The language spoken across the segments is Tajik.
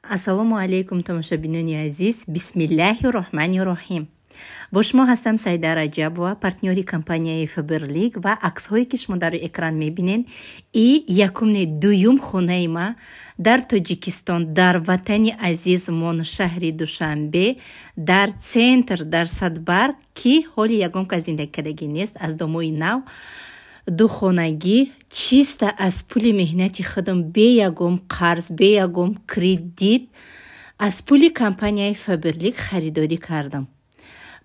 Ассалому алайкум, тамошобинони азиз. Бисмиллаҳи роҳмани роҳим. Бо шумо ҳастам Саида Раҷабова, партнёри компанияи Фаберлик, ва аксҳое, ки шумо дар экран мебинед, и якум не, дуюм хонаи ма дар Тоҷикистон, дар ватани азизмон, шаҳри Душанбе, дар центр, дар Садбарг, ки ҳоли ягон кас зиндагӣ кардагӣ нест, аз домои нав, духонагӣ, чисто аз пули меҳнати худам, бе ягон қарз, бе ягон кредит, аз пули компанияи Фаберлик харидорӣ кардам.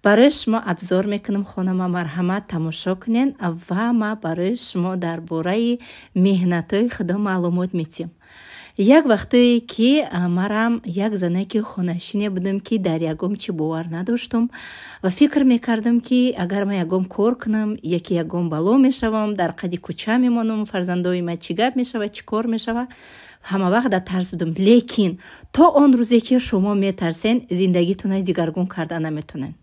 Барои шумо обзор мекунам хонама, марҳамат, тамошо кунед, ва ма барои шумо дар бораи меҳнатҳои худо маълумот метиҳам. Як вақтое ки марам як занаки хонашине будам, ки дар ягон чи бовар надоштам ва фикр мекардам, ки агар ман ягон кор кунам, яки ягон бало мешавам, дар қади кӯча мемонам, фарзандои ман чӣ гап мешава, чӣ кор мешава. Ҳама вақт дар тарс будам. Лекин то он рӯзе ки шумо метарсен, зиндагитонро дигаргун карда наметонед.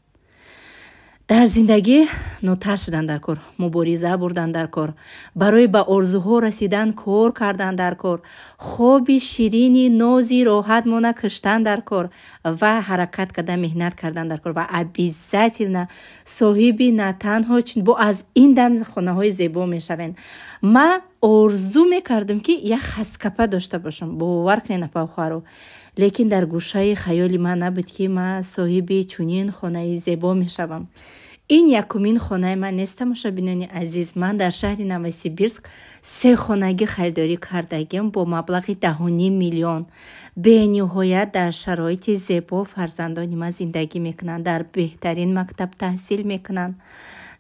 Дар зиндагӣ нотарс шудан дар кор, мубориза бурдан дар кор, барои ба орзуҳо расидан кор кардан дар кор, хоби ширини нози роҳат мона киштан дар кор ва ҳаракат кардан, меҳнат кардан дар кор, ва обязательно соҳиби на танҳо бо аз ин дам хонаҳои зебо мешавем. Ма орзу мекардам, ки як хаскапа дошта бошам, бовар кунед, апа, хоҳаро, лекин дар гӯшаи хаёли ман набуд, ки ман соҳиби чунин хонаи зебо мешавам. Ин якумин хонаи ман нест, тамошобинони азиз. Ман дар шаҳри Новосибирск се хонагӣ харидорӣ кардагим бо маблағи 10,5 миллион. Бениҳоят дар шароити зебо фарзандони ман зиндагӣ мекунанд, дар беҳтарин мактаб таҳсил мекунанд,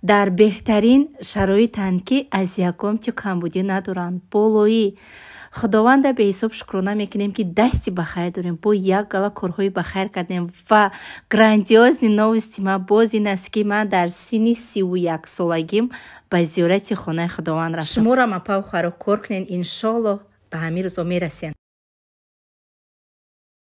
дар беҳтарин шароитанд, ки аз ягон чи камбудӣ надоранд. Болоӣ Худованда беҳисоб шукрона мекунем, ки дасти ба хайр дорем, бо як гала корҳои ба хайр кардем. Ва грандиозный новости ман боз ин аст, ки ман дар синни 31 солагим ба зиёрати хонаи Худованд рафтам. Шуморо, апау, хоҳаро, кор кунед, иншоаллоҳ, ба ҳамин рӯзо мерасем.